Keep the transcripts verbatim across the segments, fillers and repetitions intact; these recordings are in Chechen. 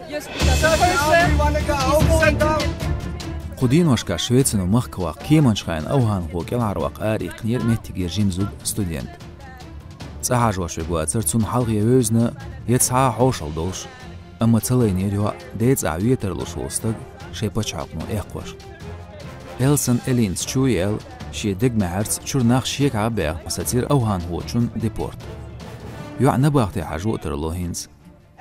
Yes, because the person is sent to get Кху деношка Швецино махках ваха кеманаш хайна авхьанхо кӀелхьарваккха ара иккхинера меттигера жима зуда студент. ЦӀа хьажош верг вацар цунна хьалхе вевзина, я цхьа а хьошалла долуш, амма ца лайнера йоӀ, ден цӀахь ве тарлуш волу стаг шайн пачхьалкхано эккхошка. Элсан Элинас чу а яьлла, шен дегнашца чуьра нах шегахь а баьхна, сацийра авхьанхочун депорт. ЙоӀ набахте хьажо а тарло хӀинца.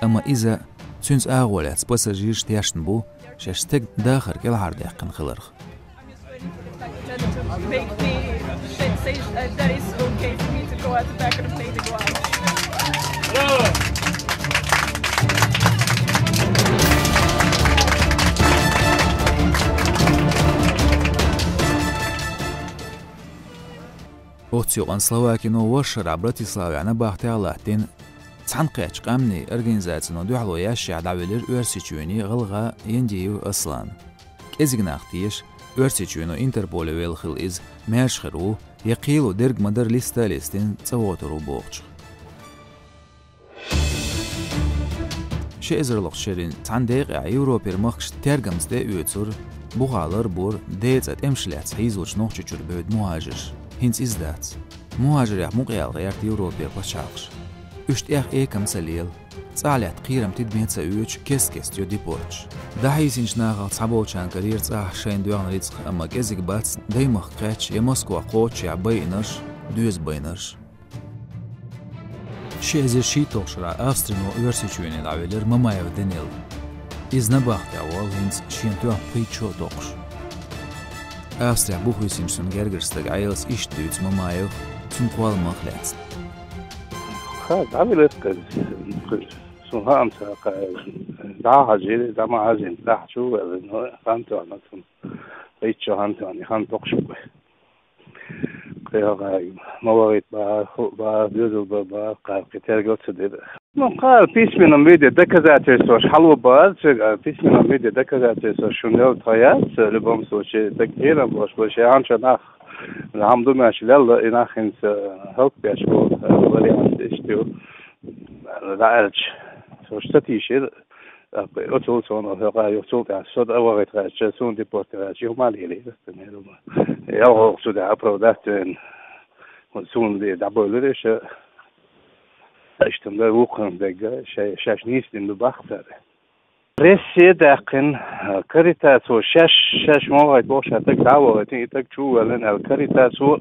Амма иза, цуьнца агӀо лаьцна пассажираш тешна бу, шаьш стеган дахар кӀелхьардаьккхина хиларх. Make me say, say that it's okay for me to go at the back of the plane to go out. Оццу юкъанна Словакино вай шарахь Братиславехь набахтехь латтийна цхьаьнакхеттачу къаьмнийн организацино дуьхьало ешшехь дӀавелира Оьрсийчоьне гӀалгӀа Яндиев Аслан. КӀезиг нах теша, Оьрсийчоьно Интерполе велла хилла иза маьрша хир ву, я кхело дерг ма-дарра листа а листина цӀа вогӀур ву бохучух. Ши эзарлгӀачу шерийн цхьана декъехь Европера махкашна тергамца тӀе а оьцура, бухахь ларбора ден цӀа тӀемаш лаьцна хьийзочу Нохчийчуьра бевдда мухӀажирш. ХӀинца иза дац. МухӀажирех мукъаяла гӀерта Европера пачхьалкхаш. Уьш тӀех экам ца лела. ЦӀахь лаьтта кхерам тидаме ца оьцуш, кест-кеста йо депорташ. ДӀахьийсинчу нахах цхьаболчарна карийра цӀахь шайна доьгӀна рицкъ, амма кӀезиг бац даймахка кхаьчча я Москва кхочушъян байинарш, доьза байинарш. Ши эзар шийтталгӀачу шарахь Австрино Оьрсийчоьне дӀавелира Мамаев Данил. Иза набахтехь воллу хӀинца шена тоьхна пхийтта шо а токхуш. Австрехь бух висинчу цуьнан гергарчу стага Ӏелас иштта дуьйцу Мамаевх цуьнан кхолламах лаьцна. Ха, дӀавелира иза. Суна хаамца, дӀа а хьажийра, дӀа ма хьажийна, тӀаьхьа чу а ваьлла, но хан тоьхна цунна. Пхийтта шо хан тоьхна, хан токхуш бу. Кхин а ма вахийта бахара, хӀуъа бахара, доьзал бара бахара, кхара кхин тергал ца дира. Ну, кхара письменном виде доказательстваш хьалабахара, цуьнга письменном виде доказательстваш шуна делла тхан яц, в любом случае, дага кхерам болуш бу, шен хьан чу нах, хьан ду меш лелла, и нах хӀинца хӀаллакбеш болу вариант иштта ю, дӀааьлча. Со уьш ца тийшира. ТӀаккха оцул суна хӀокху юха цул тӀаьхьа со дӀа а вахийта гӀерташ, суна депорт гӀерташ, юха ма лелийра, примерно. ЯлхолгӀа цу тӀехь оправдать вайна, суна де дӀабевлира иштта. Иштта ма дар вукхунна дерг, шай-, шаьш нийса дина ду боху цара. Прессе а даьккхина, Каритасо шаьш, шаьш ма вахийта боху, ша дага дӀа а вахийтина, и дага чу а воьллина аьлла, Каритасо,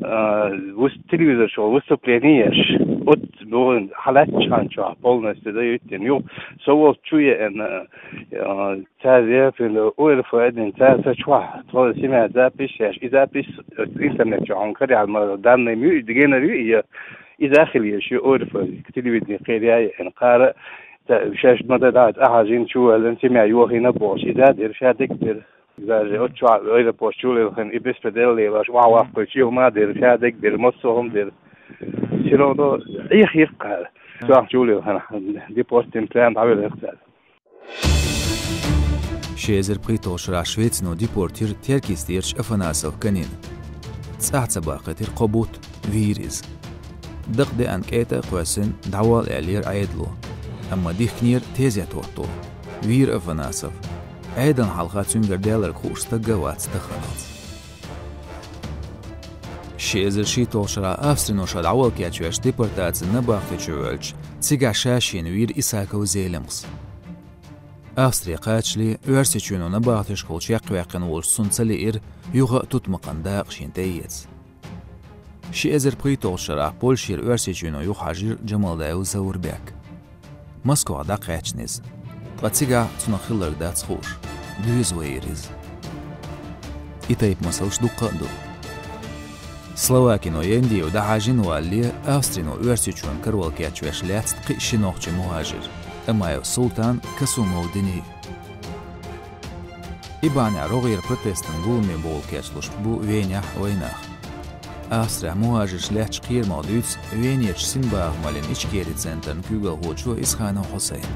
а, вус-, телевизор чохь выступление еш. Оццу боху хьалаьцначу хан чохь полностью дӀа а йиттина. Юха со волчу чу еана, а, цара япина, ОРФ а дина, цара сан чохь, тхо снимать запись еш, и запись интернет чохь хьуна карахь ма, данный ма ю, и генар ю, и, и захил еш ю, ОРФ телевидение кхераяь еана, кхара, ца, шаьш ма дан дӀа, ахьа жин чу ваьллина, снимать йохийна бохуш, и да дира, ша дерг дира. Даже оцу чохь аэропорт чу лилхина, и беспредел лелош, охьаваккхуьйтуш, юха ма дира, ша дерг дира, массо а хӀума дира. Всё равно Ӏеха йира кхара. Чохь чу лилхина, депорт дина, прям дӀавелира цара. Ши эзар пхийтталгӀачу шарахь Швецино депортира Теркйистерчу Афанасов Канина. ЦӀахь ца баккхийтира кхо бутт, вийра иза. Дакъа деана кӀета а кхоьссина, дӀавала аьллера Ӏедало. Амма дихкинера тезет хӀотто. Вийра Афанасов. Ӏедална хьалха цуьнгара даьлларг хууш стаг а вац таханалц. Ши эзар шийтталгӀачу шарахь Австрино ша дӀавала кечвеш депортацин набахти чу воьлча, цигахь ша-шена вийра Исаков Зелимхас. Австри кхачале, Оьрсийчоьно набахтешкахула чекхваьккхина волуш цунна ца лиира юха а тутмакхан дакъа шена тӀеэца. Ши эзар пхийтталгӀачу шарахь Польшера Оьрсийчоьно юхахьажийра Джамалдаев Заурбек. Москвахь дӀакхаьчна иза. Ткъа цигахь цунах хилларг дац хууш. Доьза вайра иза. И тайпа масалш дуккха а ду. Словакино Яндиев дӀахьажийна валале, Австрино Оьрсийчоьнан каравала кечвеш лаьцна кхин а ши нохчи мухӀажир: Амаев Султан, Касумов Дени. И бахьанехь рогӀера протестан гуламе бовла кечлуш бу Венехь вайнах. Австрехь мухӀажирш лаьттачу кхерамах дуьйцу Венерчу синбахамаллин Ичкери центран куьйгалхочо Исханов Хьусайна.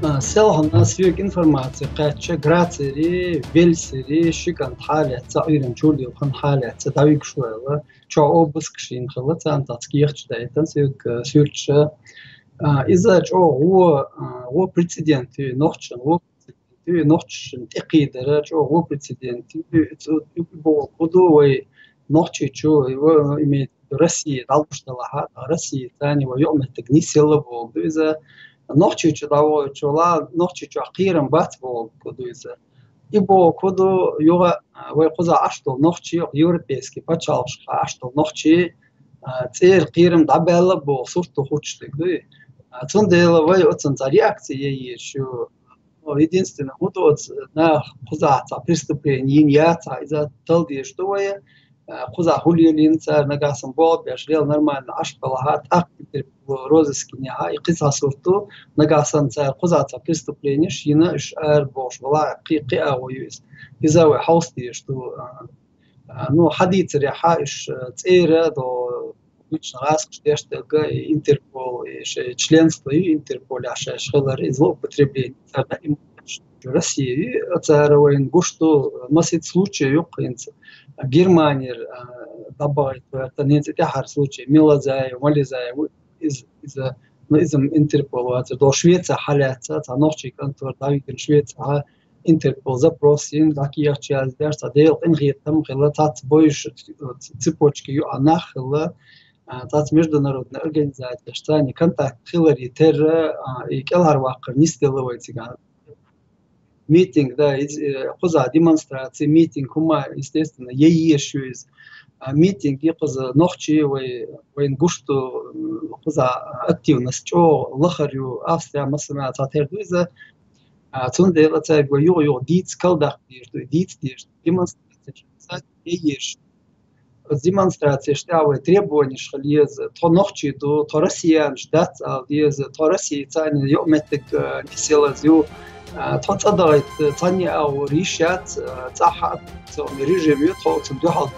А, селхана соьга информаци кхаьчча, Грацери, Вельсери ши кӀант хьалаьцна, Ӏуьйранна чу лилхина хьалаьцна, дӀавигаш ву аьлла, чохь обыскаш йина хилла, царна цхьацца кехаташ даийтина, соьга, суьрташа, А, иза чӀогӀа гӀо, а, гӀо прецедент ю нохчашна, гӀо прецедент ю нохчашна тӀекхийдара, чӀогӀа гӀо прецедент ю. Цу, цу боху ду вай Нохчийчу, ва имеет в виду Россия, дӀалуш далахьа, Россия цани ва юкъаметтиг нисъелла боху ду иза. Нохчийчу дӀавахачул а, Нохчийчохь кхерам бац боху ду иза. И боху ду юха, а, вай кхуза Ӏаш долу нохчий, европейский пачхьалкхашкахь Ӏаш долу нохчий, а, цӀера кхерам дӀабаьлла боху сурт ду, хӀуттуш дерг дуй. А, цундела вай оцунна цхьа реакция ян езаш ю. Ну, единственное, хӀун ду оцу нах кхузахь цхьа преступление йина яцахь, иза тала дезаш ду вай, а, кхузахь хӀун лелийна цара, нагахь санна болх беш лела нормально Ӏаш балахьа, тӀаккха Интерпол розыскехь, и кхин цхьа сурт ду, нагахь санна цара кхузахь цхьа преступлениеш йина, уьш ара бохуш балахь, кхин, кхин агӀо ю иза. Иза вай хьовса дезаш ду, а, А, ну, хьан дийцарехь, уьш, э, цӀера до, обычно гӀазкхаша деш дерг, и Интерпол, и шайн членство ю Интерполехь шаьш хилар, и злоупотребление цара даим Россия ю, цара вайна гуш ду, масийтта случай ю хӀинца. Германера, а, дӀабахийта ваьлла, хӀинца тӀаьхьара случай, Милазаев, Мализаев, иза, иза, ну, иза Интерпол вацара, до Швеция хьалаьцна, цхьа нохчийн контора дӀавигина Швеция, Интерпол запрос йина, дӀакхехьча яздеш, цхьа Делан къинхетам хилла, цхьацца бойуш цепочка ю а нах хилла, а, цхьацца международная организацеш, царна контакт хиларе терра, а, и кӀелхьарваккхар нисделла вай цигахь. Митинг, да, из, э, кхуза демонстраци, митинг, хӀума, естественно, ян езаш ю иза. А, митинг и кхуза нохчий вай, вайна гуш ду, м, кхуза активность чӀогӀа лахар ю, Австрия, массанхьа цхьатерра ду иза. А, цундела цаьрга вай юха-юха дийца калдаккха дезаш ду, дийца дезаш ду. Демонстрацеш ян езаш. Оцу демонстрацеш тӀехь вай требованеш хила еза. Тхо нохчий ду, тхо россиянаш дац ала деза, тхо Россия царна юкъаметтиг, а, нисъялаза ю. А, тхо цӀа дахийта цхьанне а агӀор йиш яц, а, цӀахь а оккупационный режим ю, тхо оцунна дуьхьал